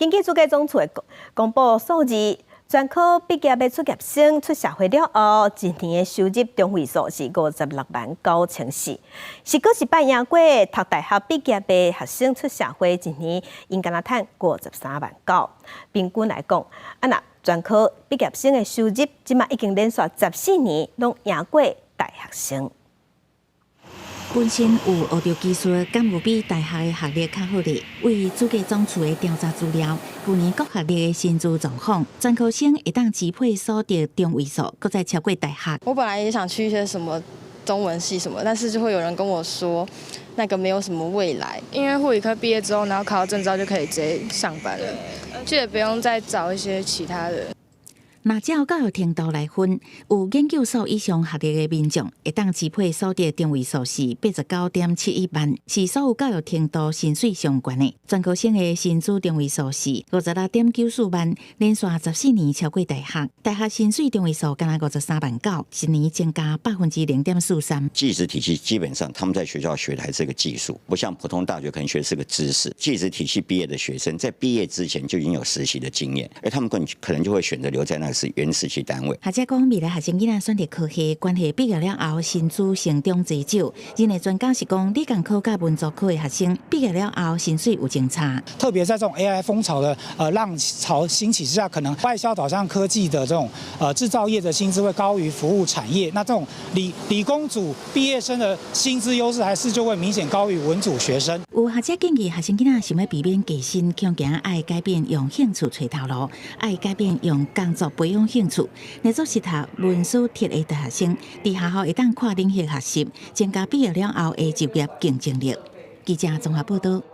根據主計總處的公布數字，專科畢業的卒業生出社會了後，一年的收入中位數是56萬9千4，是閣一擺贏過讀大學畢業的學生出社會一年，𪜶敢若趁53萬9。平均來講，啊若專科畢業生的收入，這馬已經連續14年攏贏過大學生。本身有學著技術，敢有比大學的學歷較好咧？為主計總處的調查資料，舊年各學歷的薪資狀況，專科生會當支配所得中位數，閣再超過大學。我本來也想去一些什麼中文系什麼，但是就會有人跟我說，那個沒有什麼未來。因為護理科畢業之後，然後考到證照就可以直接上班了，就也不用再找一些其他的。若照教育程度來分，有研究所以上學歷的民眾，會當支配所得中位數是89.71萬，是所有教育程度薪水上懸的。專科生的薪資中位數是56.94萬，連續14年超過大學。大學薪水中位數敢若53萬9，一年增加0.43%。技職體系基本上他們在學校學的還是個技術，不像普通大學可能學的是個知識。技職體系畢業的學生在畢業之前就已經有實習的經驗，而他們可能就會選擇留在那是原實習單位。學者講，未來學生囡仔選擇科系，關係畢業了後薪資成長濟少。人力專家是講，理工科佮文組科的學生畢業了後薪水有增差。特別在這種 AI 風潮的浪潮興起之下，可能外銷導向科技的這種製造業的薪資會高於服務產業。那這種理工組畢業生的薪資優勢，還是就會明顯高於文組學生。有學者建議，學生囡仔想欲避免低薪，恐驚愛改變用興趣揣頭路，愛改變用工作培養興趣。若做適合文書鐵的大學生，佇學校會當跨領域學習，增加畢業了後的就業競爭力。記者綜合報道。